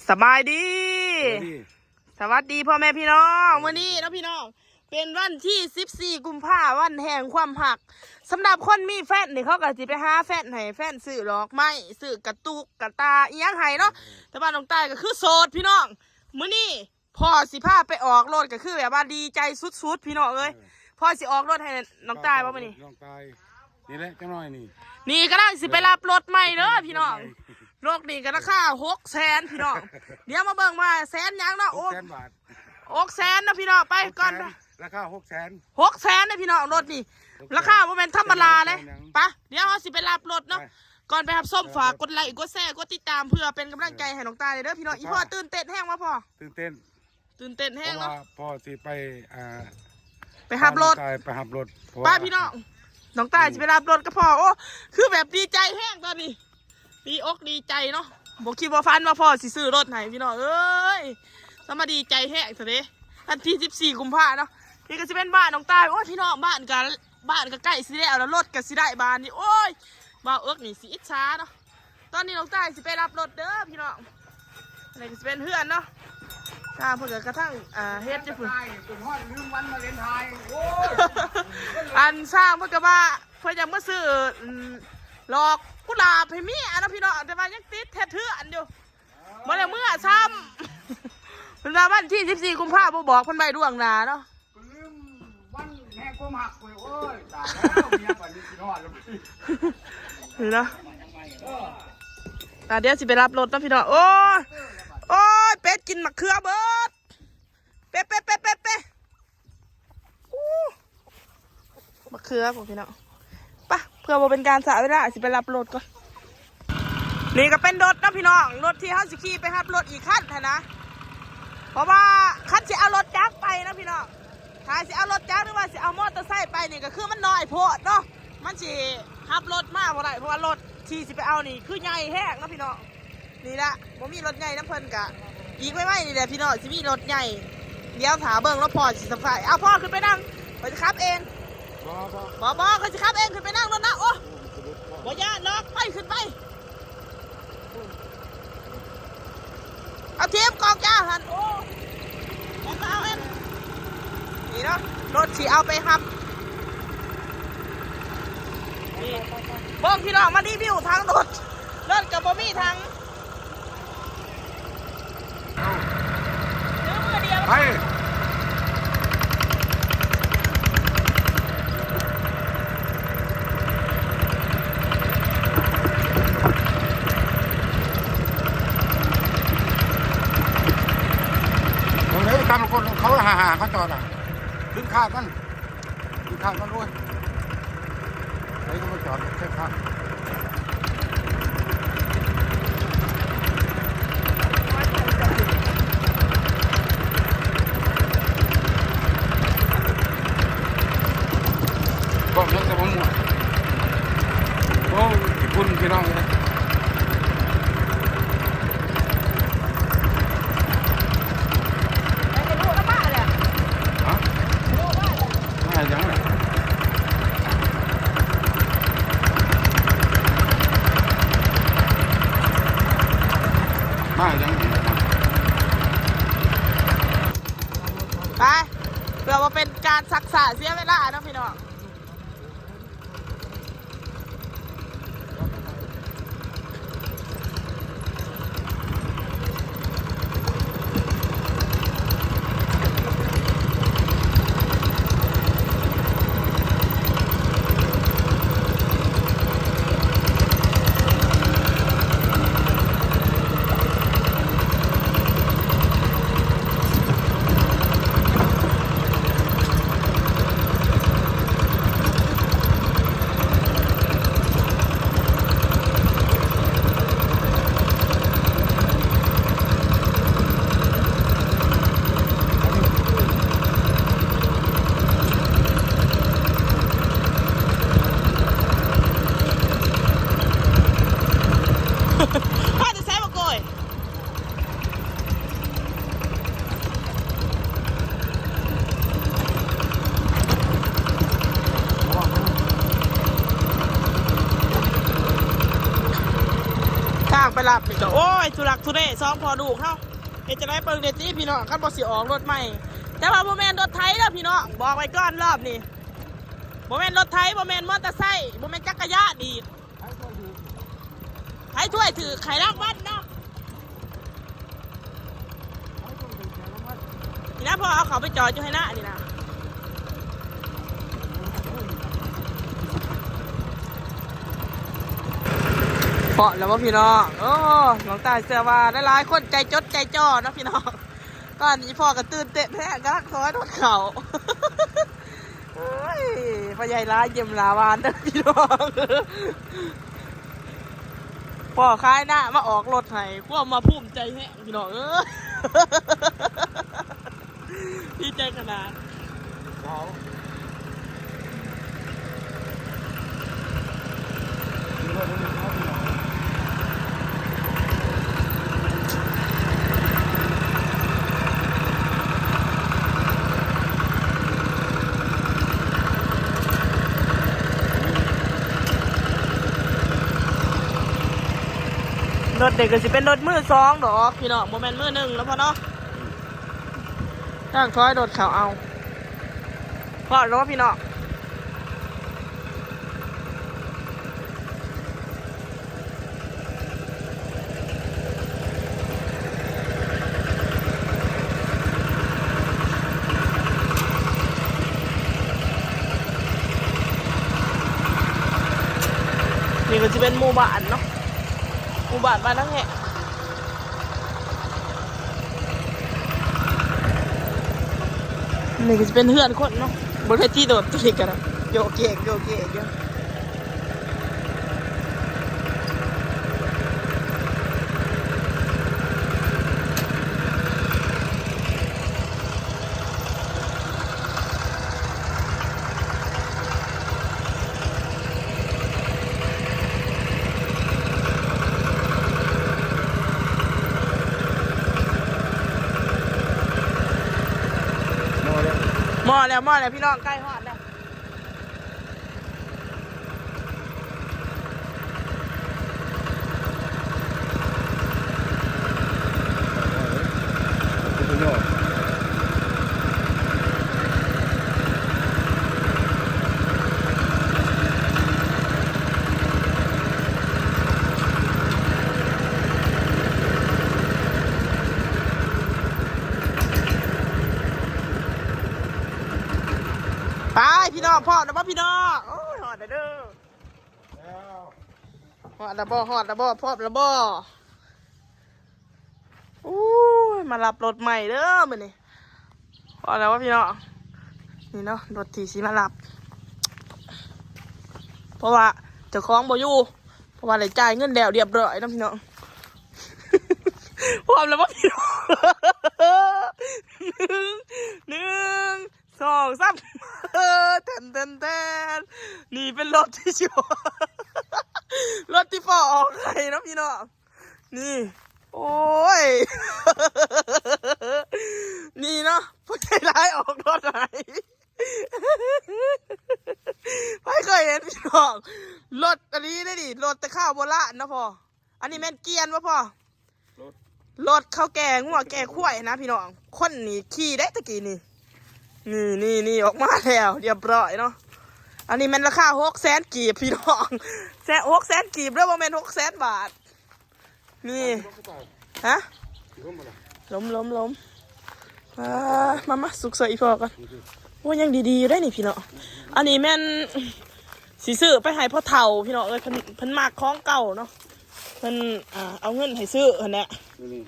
ສະບາຍດີ ສະບາຍດີ ສະຫວັດດີພໍ່ແມ່ພີ່ນ້ອງ ມື້ນີ້ເນາະພີ່ນ້ອງ ເປັນວັນທີສິບສີ່ ກຸມພາ ວັນແຫ່ງຄວາມຮັກ. ສຳລັບຄົນມີແຟນນີ້ ເຂົາກໍຊິໄປຫາແຟນໃຫ້ແຟນຊື້ດອກໄມ້ ຊື້ກະຕຸກກະຕາອີ່ຫຍັງໃຫ້ເນາະ ແຕ່ວ່ານ້ອງຕ່າຍກໍຄືໂສດພີ່ນ້ອງ. ມື້ນີ້ພໍ່ຊິພາໄປອອກລົດ ກໍຄືແບບວ່າດີໃຈສຸດໆ ພີ່ນ້ອງເອີຍ. ເອີ ພໍ່ຊິອອກລົດໃຫ້ນ້ອງຕ່າຍບໍ່ມື້ນີ້? ນ້ອງຕ່າຍ ນີ້ແຫຼະ ຈັກໜ້ອຍນີ້ ນີ້ກຳລັງຊິໄປຮັບລົດໃໝ່ເດີພີ່ນ້ອງ. ລົດນີ້ກໍລາຄາຫົກແສນພີ່ນ້ອງ. ດຽວມາເບິ່ງວ່າແສນຫຍັງເນາະ. ໂອ້ ຫົກແສນບາດ ຫົກແສນເນາະພີ່ນ້ອງ. ໄປກ່ອນ ຫົກແສນ ລາຄາຫົກແສນ ຫົກແສນເດ້ພີ່ນ້ອງ. ລົດນີ້ ຫົກແສນ ລາຄາບໍ່ແມ່ນທຳມະດາເດ້. ໄປ ດຽວເຮົາຊິໄປຮັບລົດເນາະ. ໄປ ກ່ອນໄປຮັບຊົມ ໄປຮັບລົດ ຝາກກົດໄລ ກົດແຊ ກົດຕິດຕາມ ເພື່ອເປັນກຳລັງໃຈໃຫ້ນ້ອງຕ່າຍເດີພີ່ນ້ອງ. ອີ່ພໍ່ຕື່ນເຕັ້ນແຮງບໍ່ພໍ່? ຕື່ນເຕັ້ນ ຕື່ນເຕັ້ນແຮງເນາະ ເພາະວ່າພໍ່ຊິໄປ ອ່າ ໄປຮັບລົດ ໄປຮັບລົດ ເພາະວ່າ ໄປພີ່ນ້ອງ ນ້ອງຕ່າຍຊິໄປຮັບລົດກັບພໍ່. ໂອ້ ຄືແບບດີໃຈແຮງຕອນນີ້ ດີອົກດີໃຈເນາະ. ບໍ່ຄິດບໍ່ຝັນວ່າພໍ່ຊິຊື້ລົດໃຫ້ພີ່ນ້ອງເອີຍ. ສະມາດີໃຈແຮງຊະເດ້ ວັນທີສິບສີ່ ກຸມພາເນາະ. ນີ້ກໍຊິເປັນບ້ານນ້ອງຕ່າຍ. ໂອ້ຍ ພີ່ນ້ອງ ບ້ານກໍ ບ້ານກໍໃກ້ຊິແລ້ວ ແລ້ວລົດກໍຊິໄດ້ບາດນີ້. ໂອ້ຍ ບ່າວເອິກນີ້ຊິອິດສາເນາະ. ຕອນນີ້ນ້ອງຕ່າຍຊິໄປຮັບລົດເດີພີ່ນ້ອງ. ອັນນີ້ກໍຊິເປັນເຮືອນເນາະ ທາງເພິ່ນກໍກະທັງ ອ່າ ເຮັດຢູ່ພຸ້ນ. ອັນຊ່າງເພິ່ນກໍວ່າເພິ່ນຢາກມາຊື້ ອືມ ດອກກຸຫຼາບໃຫ້ເມຍເນາະພີ່ນ້ອງ ແຕ່ວ່າຍັງຕິດເຮັດເຮືອນຢູ່ ບໍ່ໄດ້ເມືອຊ້ຳ. ເພິ່ນວ່າວັນທີສິບສີ່ ກຸມພາ ບໍ່ບອກເພິ່ນໄວ້ລ່ວງໜ້າເນາະ. ລືມວັນແຫ່ງຄວາມຮັກເວີຍ. ໂອ້ຍ ຕາຍແລ້ວ ເມຍບັດນີ້ຊິຮອດແລ້ວ. ນີ້ເນາະ ອ່າ ດຽວຊິໄປຮັບລົດເນາະພີ່ນ້ອງ. ໂອ້ຍ ໂອ້ຍ ເປັດກິນໝາກເຂືອເບິດ ເປະ ເປະ ເປະ ເປະ ເປະ. ໂອ້ ໝາກເຂືອພຸ້ນພີ່ນ້ອງ. ປະ ເພື່ອບໍ່ເປັນການສະເວລາ ຊິໄປຮັບລົດກ່ອນ. ນີ້ກໍເປັນລົດເນາະພີ່ນ້ອງ ລົດທີ່ເຮົາຊິຂີ່ໄປຮັບລົດອີກຄັນຫັ້ນນະ. ເພາະວ່າຄັນຊິເອົາລົດຈັກໄປເນາະພີ່ນ້ອງ ຖ້າຊິເອົາລົດຈັກ ຫຼືວ່າຊິເອົາມໍເຕີໄຊໄປນີ້ ກໍຄືມັນນ້ອຍໂພດເນາະ ມັນຊິຮັບລົດມາບໍ່ໄດ້ ເພາະວ່າລົດທີ່ຊິໄປເອົານີ້ຄືໃຫຍ່ແຮງເນາະພີ່ນ້ອງ. ນີ້ລະ ບໍ່ມີລົດໃຫຍ່ນຳເພິ່ນກະ ອີກໄວໆນີ້ແຫຼະພີ່ນ້ອງ ຊິມີລົດໃຫຍ່. ດຽວຖ້າເບິ່ງເນາະ ພໍ່ຊິສະພາຍ. ເອົາ ພໍ່ຂຶ້ນໄປນັ່ງ ຂ້ອຍຊິຂັບເອງ. ບໍ່ ບໍ່ ບໍ່ ຂ້ອຍຊິຂັບເອງ ຂຶ້ນໄປນັ່ງລົດນະ. ໂອ້ ບໍ່ຢ້ານດອກ ໄປ ຂຶ້ນໄປ. ເອົາທີມກອງຢາຫັ້ນ. ໂອ້ ໄປ ໄປເອົາເອງ. ນີ້ເນາະ ລົດຊິເອົາໄປຮັບ. ນີ້ ເບິ່ງພີ່ນ້ອງ ມາຣີວິວທາງລົດ ລົດກໍບໍ່ມີທາງ. ໄປ ເບິ່ງເດ້ ຕຳລົດເຂົາ ຫ້າຫ້າ ເຂົາຈອດອະ ດຶງຄາດມັນ. ຂ້າມມາໂລດ ໃຜກໍມາຈອດໃສ່ຂ້າງ ກ້ອງຍັງແຕ່ບໍ່ໝົດ. ໂອ້ ຍີ່ປຸ່ນພີ່ນ້ອງເອີຍ. ໄປກັບລູກກັບປ້າແຫຼະ ຮະ? ລູກປ້າແຫຼະ ມາຫຍັງນະ? ມາຫຍັງນະ? ໄປ ເພື່ອບໍ່ເປັນການຊັກຊ້າເສຍເວລາເນາະພີ່ນ້ອງ. ໄປຮັບນີ້ກໍ ໂອ້ຍ ທຸລັກທຸເລ ສອງພໍ່ລູກເຮົາ ເຮັດຈັ່ງໃດເບິ່ງແດ່ຕິພີ່ນ້ອງ ຄັນບໍ່ຊິອອກລົດໃໝ່. ແຕ່ວ່າບໍ່ແມ່ນລົດໄຖເດີພີ່ນ້ອງ ບອກໄວ້ກ່ອນ ລອບນີ້ບໍ່ແມ່ນລົດໄຖ ບໍ່ແມ່ນມໍເຕີໄຊ ບໍ່ແມ່ນຈັກກະຍານອີກ. ໃຜຖ້ວຍຖືກ ໃຜລາງວັນເນາະ. ນີ້ນະ ພໍ່ເອົາເຂົ້າໄປຈອດຢູ່ໃຫ້ນານີ້ນະ. ເພາະແລ້ວບໍ່ພີ່ນ້ອງ? ໂອ້ ນ້ອງຕາຍເຊື່ອວ່າຫຼາຍໆຄົນໃຈຈົດໃຈຈໍ້ເນາະພີ່ນ້ອງ. ຕອນນີ້ພໍ່ກໍຕື່ນເຕັ້ນແຮງ ກຳລັງຖອຍລົດເຂົ້າ. ໂອ້ຍ ພໍ່ໃຫຍ່ຫຼາຍ ຢ້ຽມຫຼາວານເດີພີ່ນ້ອງ. ພໍ່ຂາຍນາມາອອກລົດໃຫ້ ຄວາມວ່າພູມໃຈແຮງພີ່ນ້ອງເອີຍ ດີໃຈຂະໜາດ. ລົດນີ້ກໍຊິເປັນລົດມືສອງດອກພີ່ນ້ອງ ບໍ່ແມ່ນມືໜຶ່ງແລ້ວພໍ່ເນາະ. ທາງຖອຍລົດເຂົ້າເອົາ ພໍ້ແລ້ວພີ່ນ້ອງ. ນີ້ກໍຊິເປັນໝູ່ບ້ານເນາະ ໝູ່ບ້ານບ້ານນາແຮະ. ນີ້ກໍຊິເປັນເຮືອນຄົນເນາະ ບໍ່ໄດ້ທີ່ໂດດ ຕົວນີ້ກໍໄດ້ ໂຍກເຍກໂຍກເຍກຢູ່. ໝໍ້ແລ້ວ ໝໍ້ແລ້ວພີ່ນ້ອງ ໃກ້ຮອດແລ້ວ. ໄປພີ່ນ້ອງ ພ້ອມແລ້ວບໍ່ພີ່ນ້ອງ? ໂອ້ຍ ຮອດແລ້ວເດີ ຮອດແລ້ວບໍ່ ຮອດແລ້ວບໍ່ ພ້ອມແລ້ວບໍ່? ໂອ້ຍ ມາຮັບລົດໃໝ່ເດີມື້ນີ້ ພໍແລ້ວວ່າພີ່ນ້ອງ. ນີ້ເນາະ ລົດທີ່ຊິມາຮັບ ເພາະວ່າເຈົ້າຂອງບໍ່ຢູ່ ເພາະວ່າໄດ້ຈ່າຍເງິນແລ້ວລຽບຮ້ອຍເນາະພີ່ນ້ອງ. ພ້ອມແລ້ວບໍ່ພີ່ນ້ອງ? ໜຶ່ງ ໜຶ່ງ ສອງ ສາມ ແຕ່ນ ແຕ່ນ ແຕ່ນ. ນີ້ເປັນລົດທີ່ຊິ ລົດທີ່ພໍ່ອອກໃຫ້ເນາະພີ່ນ້ອງ. ນີ້ ໂອ້ຍ ນີ້ເນາະ ພໍ່ໃຫຍ່ຫຼາຍອອກລົດໃຫ້ ໃຜເຄີຍເຫັນພີ່ນ້ອງ? ລົດອັນນີ້ເດ້ນີ້ ລົດແຕ່ຄາວໂບລານເນາະພໍ່. ອັນນີ້ແມ່ນກຽນບໍ່ພໍ່? ລົດ ລົດເຂົາແກ່ງົວແກ່ຄວາຍນະພີ່ນ້ອງ ຄົນນີ້ຂີ່ໄດ້ຕະກີ້ນີ້. ນີ້ ນີ້ ນີ້ ອອກມາແລ້ວລຽບຮ້ອຍເນາະ. ອັນນີ້ແມ່ນລາຄາຫົກແສນກີບພີ່ນ້ອງ ແສນ ຫົກແສນກີບເດີ ບໍ່ແມ່ນຫົກແສນບາດ. ນີ້ ຮະ ລົ້ມ ລົ້ມ ລົ້ມ ອ່າ ມາ ມາ ສຸກຊ່ອຍອີ່ພໍ່ກ່ອນ. ໂອ້ ຍັງດີໆຢູ່ເດ້ນີ້ພີ່ນ້ອງ. ອັນນີ້ແມ່ນຊິຊື້ໄປໃຫ້ພໍ່ເຖົ້າພີ່ນ້ອງເອີຍ ເພິ່ນ ເພິ່ນມັກຂອງເກົ່າເນາະ ເພິ່ນ ອ່າ ເອົາເງິນໃຫ້ຊື້ຫັ້ນແຫຼະ. ນີ້ ນີ້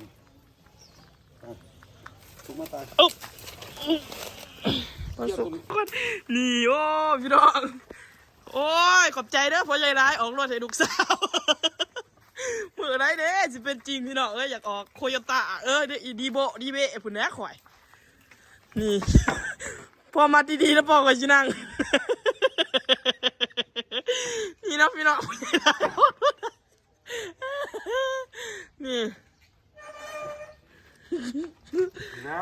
ອ່ະ ສຸກມາຕາຍ ອຶບ ມາສຸກກ່ອນ. ນີ້ ໂອ້ ພີ່ນ້ອງ ໂອ້ຍ ຂອບໃຈເດີພໍ່ໃຫຍ່ຫຼາຍ ອອກລົດໃຫ້ລູກສາວ. ມື້ໃດເດ້ຊິເປັນຈິງພີ່ນ້ອງເອີຍ ຢາກອອກໂຄໂຍຕ້າ ເອີ ດີໂບ ດີເບ ພຸ້ນແຫຼະຂ້ອຍ. ນີ້ ພໍ່ມາດີໆ ແລ້ວພໍ່ຂ້ອຍຊິນັ່ງ ນີ້ເນາະພີ່ນ້ອງ. ນີ້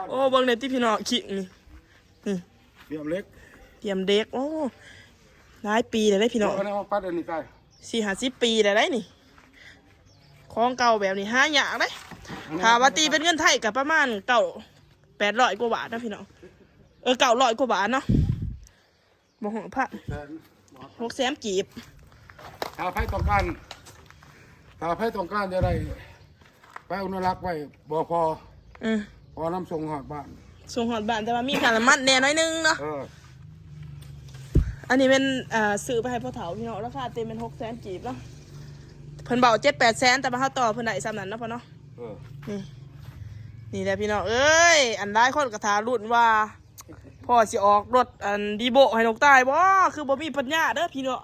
ໂອ້ ເບິ່ງແດ່ຕິພີ່ນ້ອງ ຄິກນີ້ ນີ້ ຕຽມເຫຼັກ ຕຽມເຫຼັກ. ໂອ້ ຫຼາຍປີແລ້ວເດ້ພີ່ນ້ອງ ເອົາມາປັດອັນນີ້ໄປ ສີ່ຫ້າສິບປີແລ້ວໄດ໋ນີ້. ຂ ຂອງເກົ່າແບບນີ້ຫາຍາກເດ້. ຖ້າວ່າຕີເປັນເງິນໄທກໍປະມານເກົ້າ ແປດຮ້ອຍກວ່າບາດເນາະພີ່ນ້ອງ. ເອີ ເກົ້າຮ້ອຍກວ່າບາດເນາະ. ບໍ່ຮອດພັນ ຫົກແສນ ຫົກແສນກີບ. ຖ້າໃຜຕ້ອງການ ຖ້າໃຜຕ້ອງການຈະໄດ້ໄປອະນຸລັກໄວ້ ບໍ່ພໍ ອືມ ພໍນຳສົ່ງຮອດບ້ານ ສົ່ງຮອດບ້ານ ແຕ່ວ່າມີຄ່ານ້ຳມັນແດ່ໜ້ອຍໜຶ່ງເນາະ. ເອີ ອັນນີ້ແມ່ນ ອ່າ ຊື້ໄປໃຫ້ພໍ່ເຖົ້າພີ່ນ້ອງ ລາຄາເຕັມແມ່ນ ຫົກແສນ ກີບເນາະ. ເພິ່ນເວົ້າ ເຈັດແປດແສນ ແຕ່ວ່າເຮົາຕໍ່ເພິ່ນໄດ້ສ່ຳນັ້ນເນາະພໍ່ເນາະ. ເອີ ນີ້ ນີ້ແຫຼະພີ່ນ້ອງເອີຍ ອັນຫຼາຍຄົນກໍຖ້າລຸ້ນວ່າ ພໍ່ຊິອອກລົດອັນດີໂບໃຫ້ນ້ອງຕາຍບໍ່? ຄືບໍ່ມີປັນຍາເດີພີ່ນ້ອງ.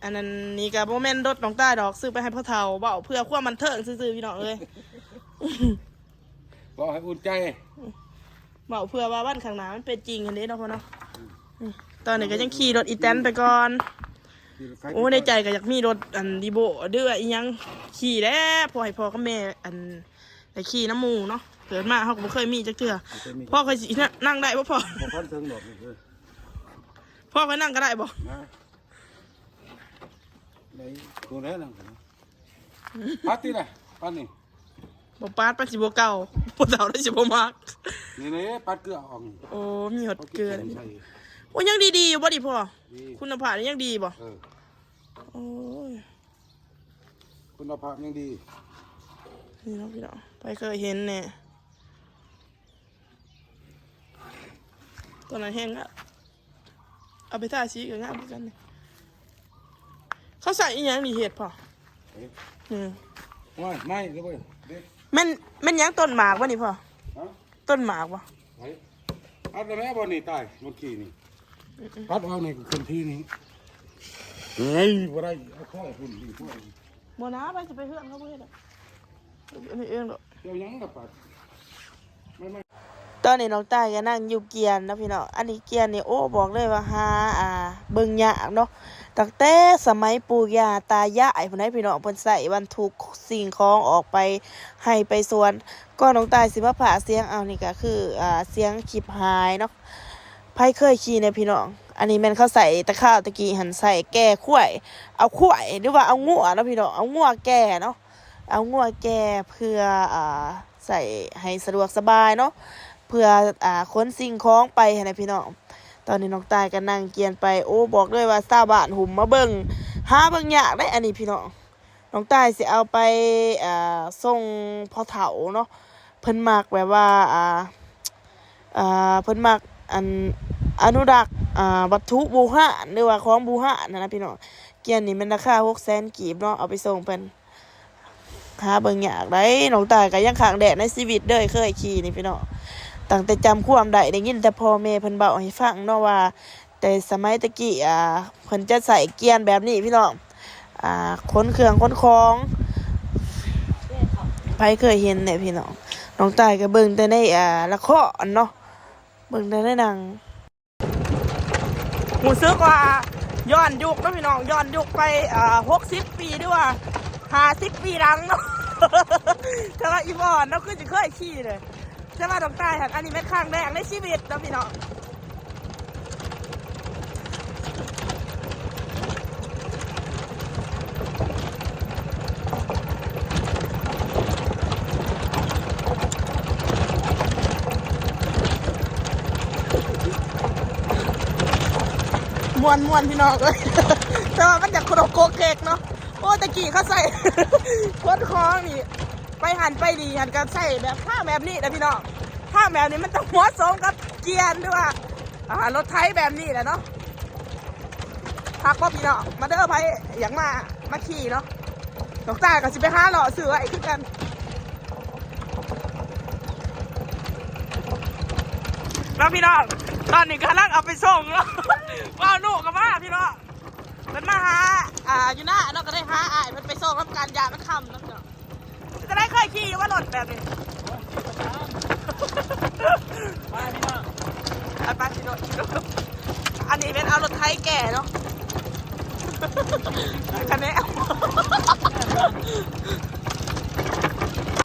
ອັນນັ້ນນີ້ກໍບໍ່ແມ່ນລົດນ້ອງຕາຍດອກ ຊື້ໄປໃຫ້ພໍ່ເຖົ້າ ເວົ້າເພື່ອຄວາມບັນເທີງຊື່ໆ ພີ່ນ້ອງເອີຍ. ເວົ້າໃຫ້ອຸ່ນໃຈ ເວົ້າເພື່ອວ່າວັນຂ້າງໜ້າມັນເປັນຈິງຫັ້ນເດ້ເນາະພໍ່ເນາະ. ອືມ ຕອນນີ້ກໍຍັງຂີ່ລົດອີແຕນໄປກ່ອນ. ໂອ້ ໃນໃຈກໍຢາກມີລົດອັນດີໂບເດີອີຫຍັງຂີ່ແຫຼະ ພໍໃຫ້ພໍ່ກັບແມ່ອັນ ໄດ້ຂີ່ນຳໝູ່ເນາະ. ເກີດມາເຮົາກໍບໍ່ເຄີຍມີຈັກເທື່ອ. ບໍ່ເຄີຍມີ. ພໍ່ຂ້ອຍຊິນ- ນັ່ງໄດ້ບໍ່ພໍ່? ບໍ່ຄອນເຖິງດອກ. ເອີ ພໍ່ຂ້ອຍນັ່ງກໍໄດ້ບໍ່? ນະ ໄດ້. ໂຕແລ້ວນັ່ງກໍໄດ້. ປາດຕິລະ ປາດນີ້ ບໍ່ປາດ ປາດຊິບໍ່ເກົ່າ ຜູ້ເຖົ້າໄດ້ຊິບໍ່ມັກ. ນີ້ເດ້ ປາດເກືອອອກ. ໂອ້ ມີຮອດເກືອ. ໂອ້ ຍັງດີໆຢູ່ບໍ່ນີ້ພໍ່? ດີ. ຄຸນນະພາບຍັງດີບໍ່? ເອີ ໂອ້ຍ ຄຸນນະພາບຍັງດີ. ນີ້ເນາະພີ່ນ້ອງ ໃຜເຄີຍເຫັນແດ່? ຕອນນັ້ນແຮງງາມ ເອົາໄປທາສີກໍງາມຄືກັນນີ້. ເຂົາໃສ່ອີຫຍັງນີ້ເຮັດພໍ່? ເອີ ນີ້ ໂອ້ຍ ໄມ້ເດ້ເວີຍ ເດ້. ແມ່ນ ແມ່ນຫຍັງ ຕົ້ນໝາກບໍ່ນີ້ພໍ່? ຮະ? ຕົ້ນໝາກບໍ່? ໄປ ອັດແລ້ວແມ່ບໍ່ນີ້ຕາຍ ມັນຂີ້ນີ້. ອືມໆ ຕັດອອກນີ້ກໍຂຶ້ນທີ່ນີ້. ເຮີ້ຍ ບໍ່ໄດ້ ເອົາຂ້ອຍພຸ້ນ ນີ້ຂ້ອຍ ບໍ່ນາ ໄປ ຊິໄປເຮືອນເຂົາບໍ່ເຮັດດອກ ເຮັດເອງດອກ. ເຈົ້າຫຍັງລະປັດ ໄມ້ ໄມ້. ຕອນນີ້ນ້ອງຕາຍກໍນັ່ງຢູ່ກຽນເນາະພີ່ນ້ອງ. ອັນນີ້ກຽນນີ້ ໂອ້ ບອກເລີຍວ່າຫາ ອ່າ ເບິ່ງຍາກເນາະ ຕັ້ງແຕ່ສະໄໝປູ່ຍ່າຕາຍາຍພຸ້ນໃດ໋ພີ່ນ້ອງ ເພິ່ນໃຊ້ບັນທຸກສິ່ງຂອງອອກໄປໄຮ່ໄປສວນ. ກ່ອນນ້ອງຕາຍຊິມາພາກສຽງເອົານີ້ກໍຄື ອ່າ ສຽງຄລິບຫາຍເນາະ. ໃຜເຄີຍຂີ່ແດ່ພີ່ນ້ອງ? ອັນນີ້ແມ່ນເຂົາໃສ່ແຕ່ຄາວແຕ່ກີ້ຫັ້ນ ໃສ່ແກ່ຄວາຍ ເອົາຄວາຍ ຫຼືວ່າເອົາງົວເນາະພີ່ນ້ອງ ເອົາງົວແກ່ເນາະ ເອົາງົວແກ່ເພື່ອ ອ່າ ໃຊ້ໃຫ້ສະດວກສະບາຍເນາະ ເພື່ອ ອ່າ ຂົນສິ່ງຂອງໄປຫັ້ນນະພີ່ນ້ອງ. ຕອນນີ້ນ້ອງຕາຍກໍນັ່ງກຽນໄປ. ໂອ້ ບອກເລີຍວ່າຊາວບ້ານຫຸ້ມມາເບິ່ງ ຫາເບິ່ງຍາກເດ້ອັນນີ້ພີ່ນ້ອງ. ນ້ອງຕາຍຊິເອົາໄປ ອ່າ ສົ່ງພໍ່ເຖົ້າເນາະ ເພິ່ນມັກແບບວ່າ ອ່າ ອ່າ ເພິ່ນມັກອັນ ອະນຸລັກ ອ່າ ວັດຖຸບູຮານ ຫຼືວ່າຂອງບູຮານຫັ້ນນະພີ່ນ້ອງ. ກຽນນີ້ແມ່ນລາຄາຫົກແສນກີບເນາະ ເອົາໄປສົ່ງເພິ່ນ. ຫາເບິ່ງຍາກໃດ໋ ນ້ອງຕາຍກໍຍັງຄັ້ງແລກໃນຊີວິດເລີຍເຄີຍຂີ່ນີ້ພີ່ນ້ອງ. ຕັ້ງແຕ່ຈຳຄວາມໄດ້ ໄດ້ຍິນແຕ່ພໍ່ແມ່ເພິ່ນເວົ້າໃຫ້ຟັງເນາະວ່າ ແຕ່ສະໄໝແຕ່ກີ້ ອ່າ ເພິ່ນຈະໃຊ້ກຽນແບບນີ້ພີ່ນ້ອງ ອ່າ ຂົນເຄື່ອງຂົນຂອງ. ໃຜເຄີຍເຫັນແດ່ພີ່ນ້ອງ? ນ້ອງຕາຍກໍເບິ່ງແຕ່ໃນ ອ່າ ລະຄອນເນາະ ເບິ່ງແຕ່ໃນໜັງ. ຮູ້ສຶກວ່າຍ້ອນຍຸກເນາະພີ່ນ້ອງ ຍ້ອນຍຸກໄປ ອ່າ ຫົກສິບປີ ຫຼືວ່າຫ້າສິບປີຫຼັງເນາະ. ແຕ່ວ່າອີ່ບ່ອນເນາະ ຄືຊິເຄີຍຂີ່ເດ້ ແຕ່ວ່ານ້ອງຕາຍຫັ້ນ ອັນນີ້ແມ່ນຄັ້ງແລກໃນຊີວິດເນາະພີ່ນ້ອງ. ມ່ວນໆ ພີ່ນ້ອງເອີຍ ແຕ່ວ່າມັນຢາກໂຄກໂຄກເຄກເນາະ. ໂອ້ ແຕ່ກີ້ເຂົາໃສ່ຂົນຂອງນີ້ ໄປຫັ້ນໄປນີ້ຫັ້ນ ກໍໃຊ້ແບບທາງແບບນີ້ແຫຼະພີ່ນ້ອງ. ທາງແບບນີ້ມັນຕ້ອງເໝາະສົມກັບກຽນ ຫຼືວ່າ ອ່າ ລົດໄຖແບບນີ້ແຫຼະເນາະ. ຄັກບໍ່ພີ່ນ້ອງ? ມາເດີ ໃຜຢາກມາ ມາຂີ່ເນາະ. ນ້ອງຕາຍກໍຊິໄປຫາເລາະຊື້ໄວ້ຄືກັນເນາະພີ່ນ້ອງ. ຕອນນີ້ກຳລັງເອົາໄປສົ່ງເນາະ. ວ້າວ ໜູກໍມາພີ່ນ້ອງ. ເພິ່ນມາຫາ ອ່າ ຢູ່ນາເນາະ ກໍໄດ້ຫາອ້າຍເພິ່ນໄປສົ່ງນຳກັນ ຢ້ານມັນຄ່ຳເນາະພີ່ນ້ອງ. ເປັນຈັ່ງໃດ ເຄີຍຂີ່ຢູ່ບໍ່ລົດແບບນີ້? ໄປພີ່ນ້ອງ ໄປໆ ຂີ່ລົດ ຂີ່ລົດ. ອັນນີ້ແມ່ນເອົາລົດໄຖແກ່ເນາະ ຄັນນີ້.